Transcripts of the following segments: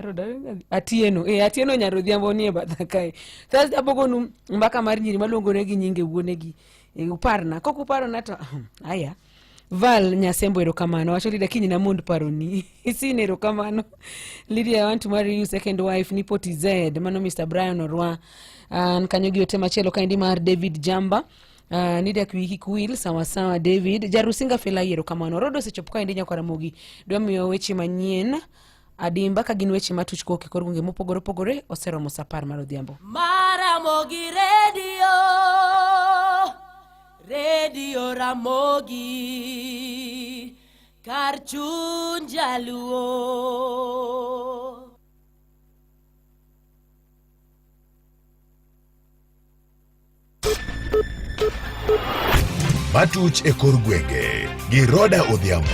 Roda Atieno. Eh, Atieno nyar Odhiambo nie batha kae. Thursday abogonu mbaka mar nyiri maluongore gi nyinge wuonegi. Eh, uparna. Kok uparona to aya. Val Nyasembo erokamano. Wacho Lydia kiny namond paroni. Isin erokamano. Lydia I want to marry you second wife nipo TZ. Mano Mr. Brian Orwa. An kanyo gi ote machielo kaendi mar David Jamba. Nidak wiyi kik wil sawa sawa David. Jarusinga Fela erokamano. Rodo osechopo kaendi nyakwar Ramogi. Dwa miyo weche manyien adimba ka gin weche matuch kowuok e kor gwenge mopogore opogore oseromo sa 10 mar odhiambo. Maramogi Radio, Radio Ramogi, kar chuny jaluo. Matuch e kor gwenge gi Roda Odhiambo.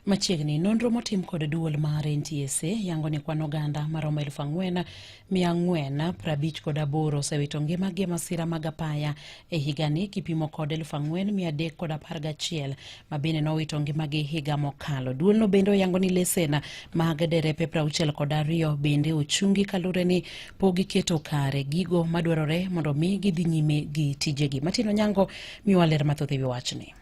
Machiegni, nonro motim kod duol mar NTSA yango ni kwan oganda maromo 4,458 osewito ngimagi e masira mag apaya e higani kipimo kod 4,311 ma bende nowito ngimagi higa mokalo. Duolno bende oyango ni lesen mag derepe 62 bende ochungi kalure ni pok giketo kare gigo madwarore mondo mi gidhi nyime gi tijegi. Martin Onyango miwa ler mathoth e wi wachni.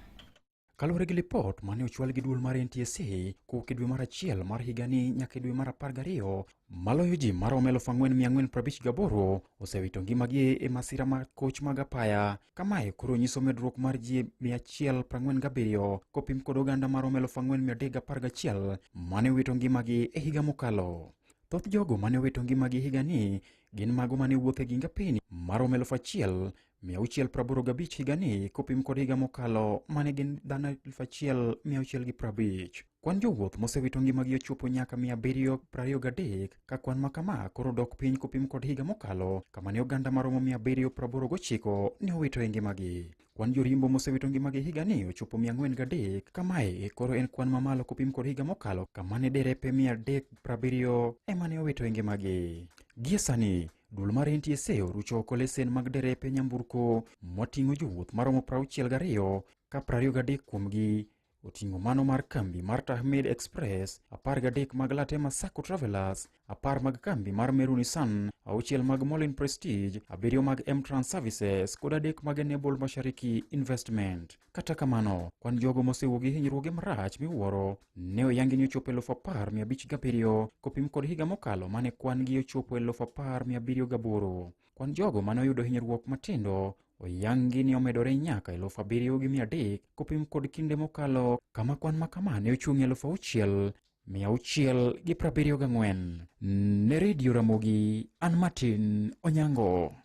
Kaluwore gi lipot mane ochwal gi duol mar NTSA kowuok e dwe mar achiel mar higani nyaka e dwe mar 12, maloyo ji maromo 4,458 osewito ngimagi e masira mar koch mag apaya. Kamae koro nyiso medruok mar ji 147 kopim kod oganda maromo 4,311 mane owito ngimagi e higa mokalo. Thoth jogo mane owito ngimagi higani gin mago mane wuotho e ging apini maromo 1,685 higani kopim kod higa mokalo mane gin dhano 1,650. Kwan jowuoth mosewito ngimagi ochopo nyaka 723 ka kwan ma kama koro dok piny kopim kod higa mokalo kama ne oganda maromo 789 ne owito e ngimagi. Kwan joriembo mosewito ngimagi higani ochopo 403 kamae koro en kwan mamalo kopim kod higa mokalo kama ne derepe 370 ema ne owito e ngimagi. Gie sani duol mar NTSA orucho oko lesen mag derepe nyamburko moting'o jowuoth maromo 62 ka 23 kuomgi oting'o mano mar kambi mar Tahmid Express, 13 mag Latema Sacco Travelers, 10 mag kambi mar Meru Nissan, 6 mag Molin Prestige, 7 mag M-Trans Services kod 3 mag Enable Mashariki Investment. Kata kamano, kwan jogo mosewuok gi hinyruoge marach miwuoro ne oyangi ni ochopo 10,507 kopim kod higa mokalo mane kwan gi ochopo 10,708. Kwan jogo mane oyudo hinyruok matindo oyangi ni omedore nyaka 7,300 kopim kod kinde mokalo kama kwan ma kama ne ochung' 6,674. Ne Radio Ramogi, an Martin Onyango.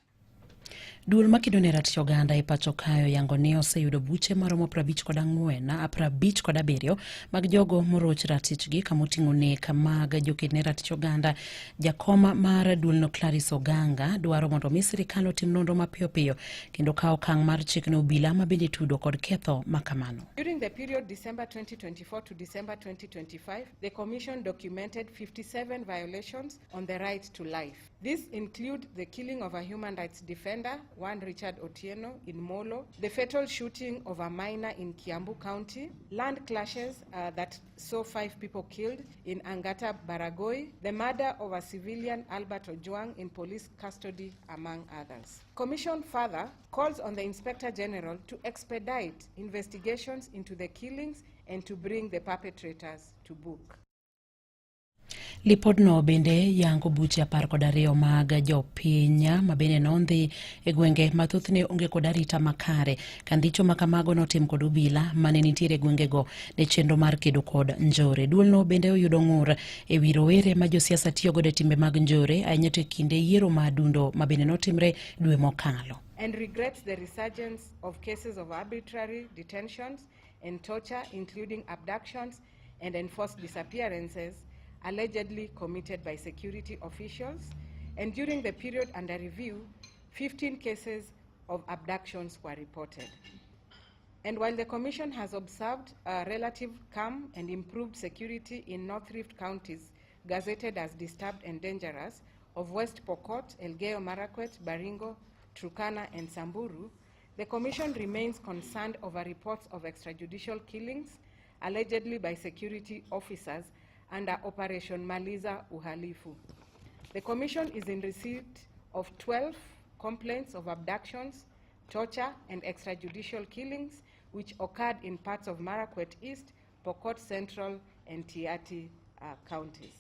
Duol makedo ne ratich oganda e pacho kae oyango ni oseyudo buche maromo 54 57 mag jogo moroch ratichgi kamoting'o nek mag joked ne ratich oganda. Jakom mar duolno Clarice Oganga dwaro mondo mi sirikal otim nonro mapiyo piyo kendo kawo okang' mar chik ne obila ma bende itudo kod ketho ma kamano. During the period December 2024 to December 2025, the Commission documented 57 violations on the right to life. These include the killing of a human rights defender, one Richard Otieno, in Molo, the fatal shooting of a minor in Kiambu County, land clashes that saw 5 people killed in Angata Baragoi, the murder of a civilian, Albert Ojwang, in police custody, among others. Commission further calls on the Inspector General to expedite investigations into the killings and to bring the perpetrators to book. Lipodno bende yango buche 12 mag jopiny ma bende nondhi e gwenge ma thothne onge kod arita makare. Kandhicho ma kamago notim kod obila mane nitiere e gwengego ne chenro mar kedo kod njore. Duolno bende oyudo ng'ur e wi rowere ma josiasa tiyo godo e timbe mag njore ahinya to e kinde yiero ma adundo ma bende notimre dwe mokalo. And regrets the resurgence of cases of arbitrary detentions and torture, including abductions and enforced disappearances allegedly committed by security officials. And during the period under review, 15 cases of abductions were reported. And while the Commission has observed a relative calm and improved security in North Rift counties gazetted as disturbed and dangerous of West Pokot, Elgeyo Marakwet, Baringo, Turkana, and Samburu, The Commission remains concerned over reports of extrajudicial killings allegedly by security officers under Operation Maliza Uhalifu. The Commission is in receipt of 12 complaints of abductions, torture, and extrajudicial killings which occurred in parts of Marakwet East, Pokot Central, and Tiaty counties.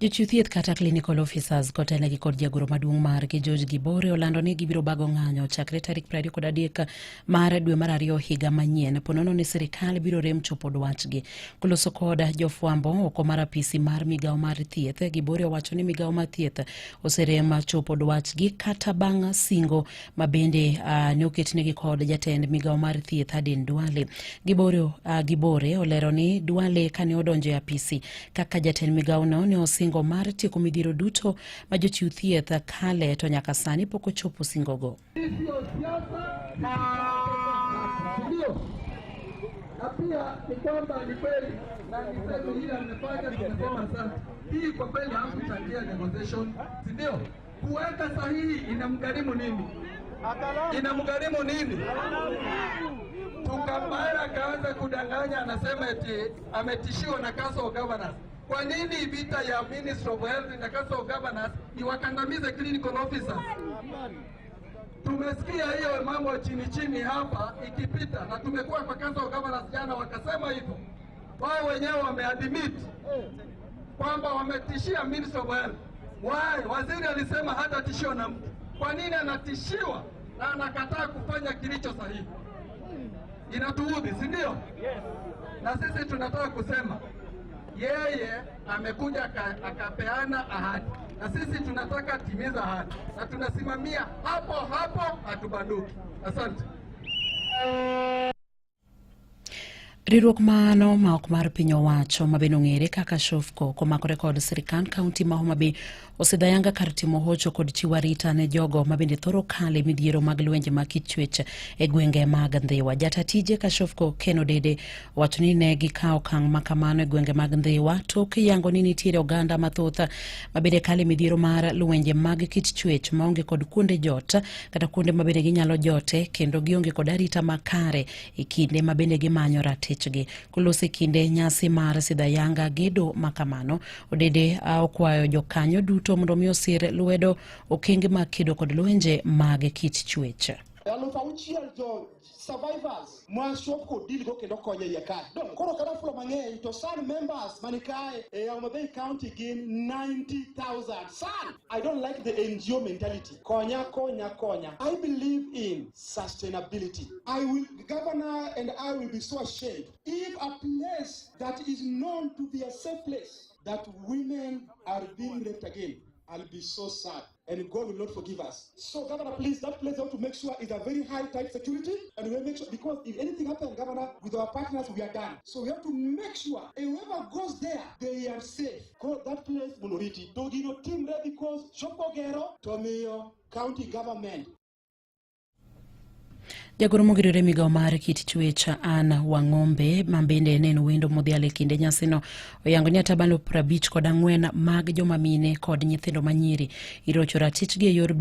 Jochiw thieth kata clinical officers kotelnegi kod jagoro maduong' margi George Gibore olando ni gibiro bago ng'anyo chakre tarik 23 mar dwe mar ariyo higa manyien ponono ni sirikal biro rem chopo dwachgi. Koloso kod jofwambo oko mar apisi mar migawo mar thieth, Gibore owacho ni migawo mar thieth oserem chopo dwachgi kata bang' singo ma bende ne oketnegi kod jatend migawo mar thieth Aden Duale. Gibore olero ni Duale kane odonjo e apisi kaka jatend migawono ne osingo mar tieko midhiero duto ma jochiw thieth kale to nyaka sani pok ochopo singogo. Sio siasa ndio, na pia ni kwamba ni kweli na niseme ile amefanya, tumesema asante. Hii kwa kweli hakuchangia negotiation, si ndio? Kuweka sahihi inamgharimu nini? Inamgharimu nini? Tukambara akaanza kudanganya, anasema eti ametishiwa na Council of Governors. Kwa nini vita ya Ministry of Health na Council of Governors iwakandamize clinical officers? Tumesikia hiyo mambo chini chini hapa ikipita, na tumekuwa kwa Council of Governors jana, wakasema hivyo. Wao wenyewe wameadmit kwamba wametishia Ministry of Health. Why? Waziri alisema hatatishiwa na mtu. Kwa nini anatishiwa na anakataa kufanya kilicho sahihi? Inatuudhi, si ndio? Na sisi tunataka kusema yeye amekuja akapeana ahadi, na sisi tunataka timiza ahadi, na tunasimamia hapo hapo, hatubanduki. Asante. Riwruok mano ma ok mar piny owacho ma bende ong'ere kaka Shofco komakore kod sirikand kaunti ma Homa Bay osidhayanga kar timo hocho kod chiwo arita ne jogo ma bende thoro kale midhiero mag lwenje mag kit chwech e gwenge mag Ndhiwa. Jata tije ka Shofco Ken Odede owacho ni ne gikawo okang' makamano e gwenge mag Ndhiwa tok yango ni nitiere oganda mathoth ma bende kale midhiero mar lwenje mag kit chwech maonge kod kuonde jot kata kuonde ma bende ginyalo jote kendo gionge kod arita makare e kinde ma bende gimanyo ratichgi. Koloso e kinde nyasi mar sidhayanga gedo makamano, Odede okwayo jokanyo duto mondo mi osir lwedo okenge mag kedo kod lwenje mag kit chwech. 6,000 jo survivors ma Shofco deal go kendo konyo iye kae. Koro kata fulo mang'eny to SAN members mani kae e Homa Bay County gin 90,000. SAN! I don't like the NGO mentality. Konya, konya, konya. I believe in sustainability. I will, the governor and I will be so ashamed if a place that is known to be a safe place, that women are being raped again. I'll be so sad, and God will not forgive us. So, Governor, please, that place have to make sure is a very high tight security, and we make sure, because if anything happens, Governor, with our partners, we are done. So we have to make sure whoever goes there, they are safe. Call that place Monoriti. Dogino team there because Shofco Gero, Tomio, county government. Jagoro mogirore migawo mar kit chwech Ann Wang'ombe ma bende ne en wendo modhial e kinde nyasino oyango ni atamalo 54 mag joma mine kod nyithindo manyiri irocho ratichgi e yor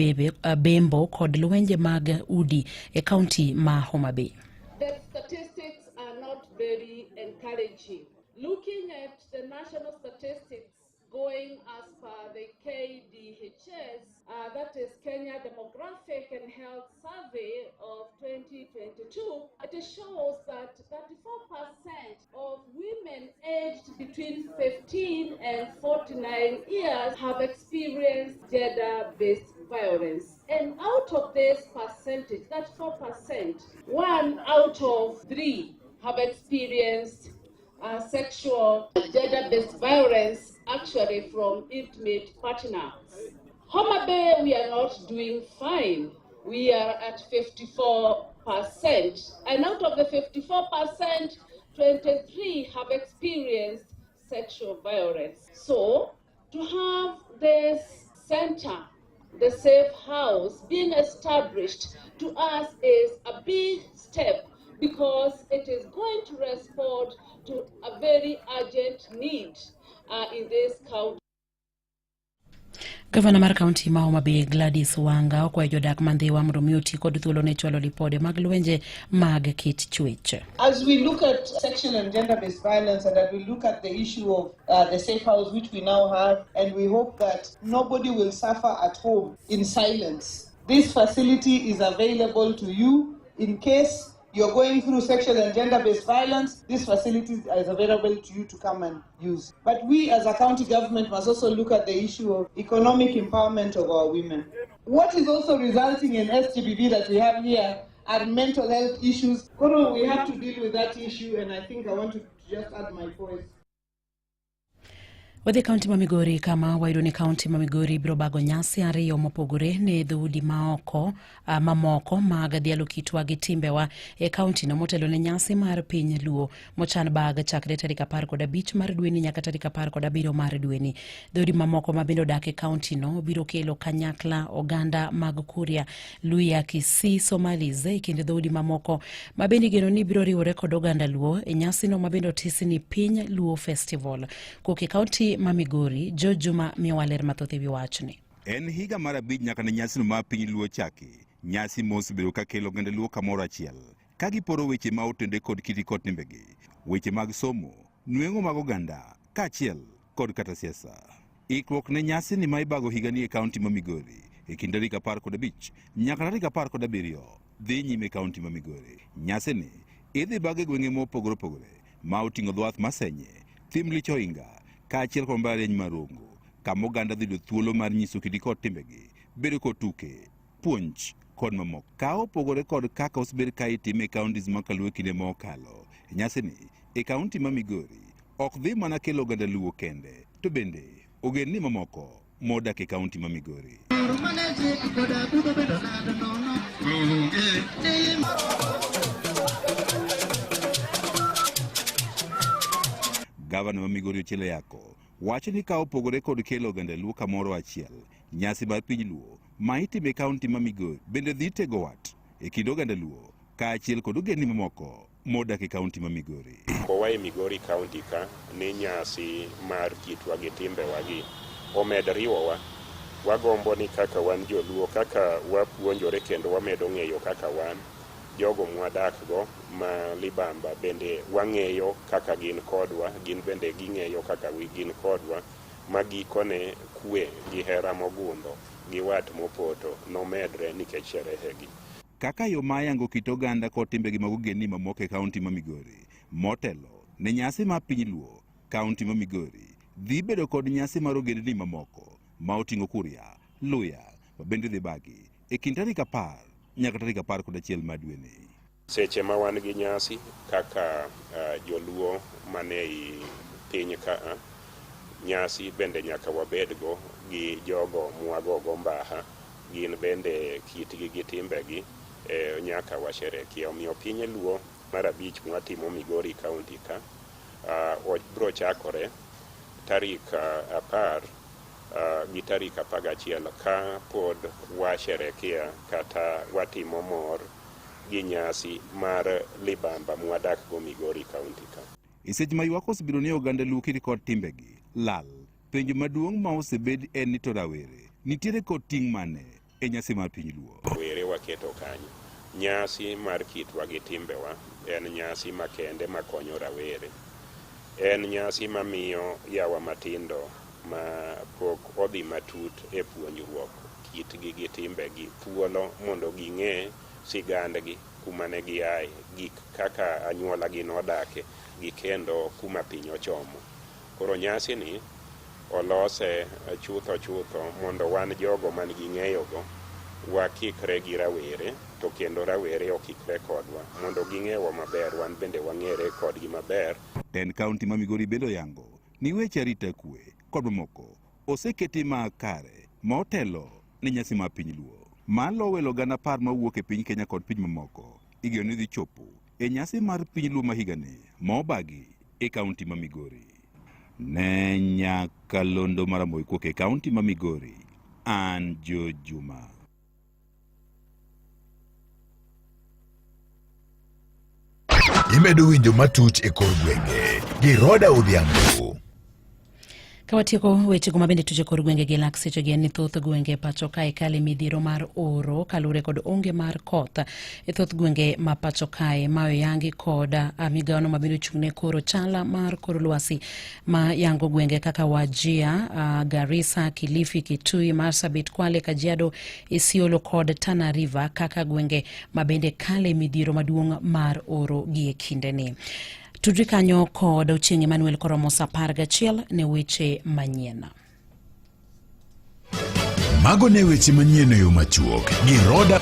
bembo kod lwenje mag udi e kaunti ma Homa Bay. The statistics are not very encouraging. Looking at the national statistics going as per the KDHS, that is Kenya Demographic and Health Survey of 2022, it shows that 34% of women aged between 15 and 49 years have experienced gender-based violence. And out of this percentage, that 4%, 1 out of 3 have experienced sexual gender-based violence actually from intimate partners. Homa Bay, we are not doing fine. We are at 54%. And out of the 54%, 23 have experienced sexual violence. So to have this center, the safe house, being established to us is a big step because it is going to respond to a very urgent need in this county. Gavana mar kaunti ma Homa Bay Gladys Wanga okwayo jodak ma Ndhiwa mondo mi oti kod thuolo ne chwalo lipode mag lwenje mag kit chwech. As we look at sexual and gender-based violence and as we look at the issue of the safe house which we now have, and we hope that nobody will suffer at home in silence. This facility is available to you in case you're going through sexual and gender-based violence. This facility is available to you to come and use. But we as a county government must also look at the issue of economic empowerment of our women. What is also resulting in SGBV that we have here are mental health issues. Koro, we have to deal with that issue, and I think I want to just add my voice. Wadhi e kaunti ma Migori kama wayudo ni kaunti ma Migori biro bago nyasi ariyo mopogore ne dhoudi maoko mamoko mag dhialo kitwa gi timbewa e kauntino motelo ne nyasi mar piny Luo mochan bag chakre tarik 15 mar dweni nyaka tarik 17 mar dweni. Dhoudi mamoko ma bende odak e kauntino biro kelo kanyakla oganda mag Kuria, Luhya, Kisii, Somalis e kind dhoudi mamoko ma bende igeno ni biro riwore kod oganda Luo e nyasino ma bende otisi ni Piny Luo Festival. Kowuok e kaunti ma Migori, George Juma miyowa ler mathoth e wi wachni. En higa mar 5 nyaka ne nyasino mar piny Luo chaki. Nyasi mosebedo ka kelo oganda Luo kamoro achiel ka giporo weche ma otende kod kiti kod timbegi, weche mag somo, nweng'o mag oganda, kaachiel kod kata siasa. Ikruok ne nyasi ni ma ibago higani e kaunti ma Migori e kind tarik 15 nyaka tarik 17 dhi nyime e kaunti ma Migori. Nyasi ni idhi bag e gwenge mopogore opogore ma oting'o dho wath Masenye, thim Lich Ohinga, kaachiel kod mbalariany mar Rongo, kama oganda dhi yudo thuolo mar nyiso kidi kod timbegi, bedo kod tuke, puonj kod mamoko. Ka opogore kod kaka osebed ka itime e counties ma Kaluo e kinde ma okalo, nyasini e kaunti ma Migori ok dhi mana kelo oganda Luo kende, to bende ogendni mamoko modak e kaunti ma Migori. Gavana ma Migori Ochieng Ayako wacho ni ka opogore kod kelo oganda Luo kamoro achiel, nyasi mar piny Luo ma itimo e kaunti ma Migori bende dhi tego wat e kind oganda Luo kaachiel kod ogendni mamoko modak e kaunti ma Migori. Kowa e Migori kaunti ka ni nyasi mar kitwa gi timbewa gi omed riwowa. Wagombo ni kaka wan joluo, kaka wapuonjore kendo wamedo ng'eyo kaka wan jogo mwadak go ma libamba bende wang'eyo kaka gin kodwa, gin bende ging'eyo kaka gin kodwa, ma gikone kwe gi hera mogundho gi wat mopoto nomedre nikech sherehe gi. Kaka yo ma yango kit oganda kod timbegi mag ogendni mamoko e kaunti ma Migori, motelo ne nyasi mar piny Luo, kaunti ma Migori dhi bedo kod nyasi mar ogendni mamoko ma oting'o Kuria, Luhya ma bende dhi bagi e kind tarik 10 nyaka tarik 11 mar dweni. Seche ma wan gi nyasi kaka joluo mane ei piny ka, nyasi bende nyaka wabedgo gi jogo mwagogo mbaha, gin bende kitgi gi timbegi nyaka washerekia. Omiyo piny Luo mar 5 mwatimo Migori kaunti ka biro chakore tarik 10 gi tarik 11 ka pod washerekea kata watimo mor gi nyasi mar libamba mwadak go Migori kaunti ka. E seche ma ywak osebedo ni oganda Luo kit kod timbegi lal, penjo maduong' ma osebed en ni to rawere nitiere kod ting' mane e nyasi mar piny Luo. Rawere waketo kanyo. Nyasi mar kitwa gi timbewa en nyasi makende makonyo rawere. En nyasi mamiyo yawa matindo ma pok odhi matut e puonjruok kitgi gi timbegi thuolo mondo ging'e sigandgi, kuma ne giaye, gik kaka anyuolagi nodake gi kendo kuma piny ochomo. Koro nyasi ni olose chutho chutho mondo wan jogo man gi ng'eyogo wakikre gi rawere to kendo rawere okikre kodwa mondo ging'ewa maber, wan bende wang'ere kodgi maber. Tend kaunti ma Migori bende oyango ni weche arita kwe kod mamoko oseketi ma kare ma otelo ne nyasi mar piny Luo. Malo welo gana 10 mawuok e piny Kenya kod piny mamoko igeno ni dhi chopo e nyasi mar piny Luo ma higani ma obagi e kaunti ma Migori. Ne nyakalondo mar Ramogi kowuok e kaunti ma Migori, an Joe Juma. Imedo winjo matuch e kor gwenge gi Roda Odhiambo. Ka watieko wechego mabende tuche kor gwenge gi lak sechegi en ni thoth gwenge pacho kae kale midhiero mar oro kaluwore kod onge mar koth e thoth gwenge ma pacho kae ma oyangi kod migawono mabende ochung'ne koro chala mar kor lwasi ma yango gwenge kaka Wajir, Garissa, Kilifi, Kitui, Marsabit, Kwale, Kajiado, Isiolo kod Tana River kaka gwenge mabende kale midhiero maduong' mar oro gie kindeni. Tudri kanyo kod Ochieng' Emmanuel koromo saa 11 ne weche manyien. Mago ne weche manyien e yo machuok gi Roda.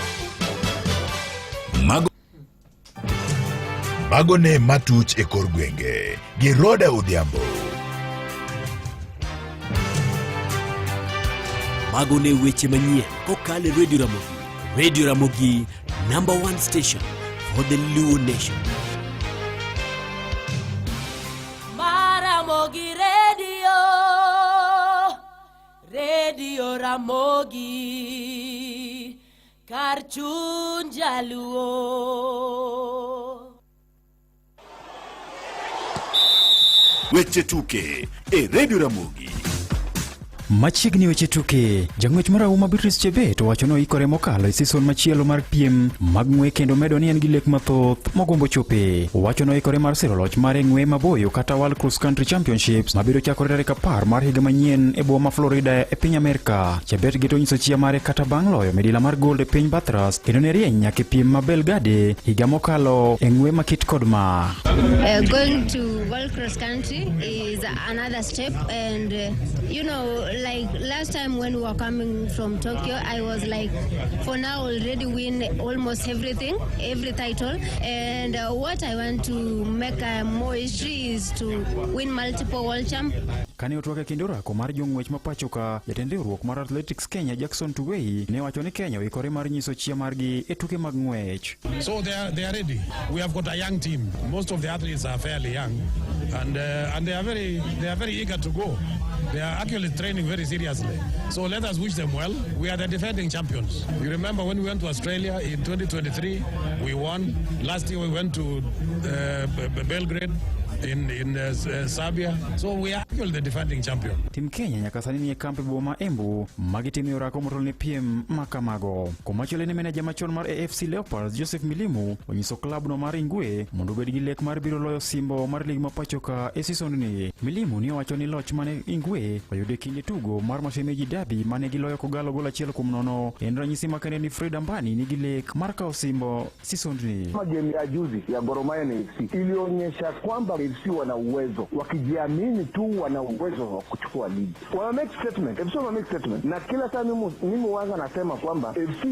Mago Mago ne matuch e kor gwenge gi Roda Odhiambo. Mago ne weche manyien kokalo e Radio Ramogi. Radio Ramogi, number one station for the Luo Nation. Maramogi Radio, Radio Ramogi, kar chuny jaluo. Weche tuke e Radio Ramogi. Machiegni weche tuke, jang'wech marahuma Beatrice Chebet owacho ni oikore mokalo e season machielo mar piem mag ng'we kendo medo ni en gi lek mathoth mogombo chope. Owacho ni oikore mar siro loch mare e ng'we maboyo kata World Cross Country Championships mabiro chakore tarik 10 mar higa manyien e boma ma Florida e piny Amerka. Chebet geto nyiso chia mare kata bang' loyo midila mar gold e piny Bathurst kendo ne rieny nyaka e piem ma Belgrade higa mokalo e ng'we makit kod ma. Going to World Cross Country is another step, and like last time when we were coming from Tokyo, I was like, for now already win almost everything, every title, and what I want to make more history is to win multiple world champ. Kane otwak e kinde orako mar jong'wech ma pacho ka, jatend riwruok mar Athletics Kenya Jackson Tuwei ne owacho ni Kenya oikore mar nyiso chia margi e tuke mag ng'wech. So they are ready. We have got a young team. Most of the athletes are fairly young, and they are very eager to go. They are actually training very seriously. So let us wish them well. We are the defending champions. You remember when we went to Australia in 2023, we won. Last year we went to Belgrade in Serbia. So we are actually the defending champion. Tim Kenya nyaka sani nie kamp e boma ma Embu ma gitime orako motelo ne piem ma kamago. Komachielo ne meneja machon mar AFC Leopards Joseph Milimu onyiso klabno mar Ingwe mondo obed gi lek mar biro loyo simbo mar lig ma pacho ka e season ni. Milimu ne owacho ni loch mane Ingwe oyudo e kinde tugo mar Mashemeji Derby mane giloyo Kogalo gol 1-0 en ranyisi makende ni Fred Ambani nigi lek mar kawo simbo season ni. Kama game ya juzi ya Gor Mahia na AFC ilionyesha kwamba AFC wana uwezo, wakijiamini tu wana uwezo wa kuchukua ligi. Wana make statement, AFC wana make statement, na kila saa mimi huanza nasema kwamba AFC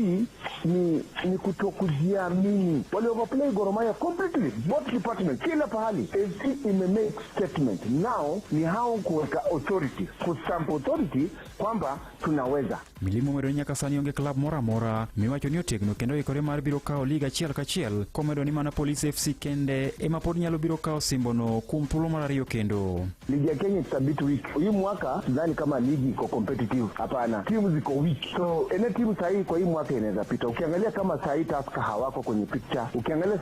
ni kutokujiamini. Wali overplay Gor Mahia completely, both department, kila pahali AFC ime make statement. Now ni hao kuweka authority, kustamp authority kwamba tunaweza. Milimu omedo ni nyaka sani onge klab moro amora miwacho ni otegno kendo oikore mar biro kawo lig achiel kachiel komedo ni mana Police FC kende ema pod nyalo biro kawo simbono kuom thuolo mar ariyo kendo. Ligi ya Kenya it's a bit weak. Hii mwaka sidhani kama ligi iko competitive. Hapana, timu ziko weak. So ene timu sahii kwa hii mwaka inaweza pita. Ukiangalia kama sahii Tusker hawako kwenye picture. Ukiangalia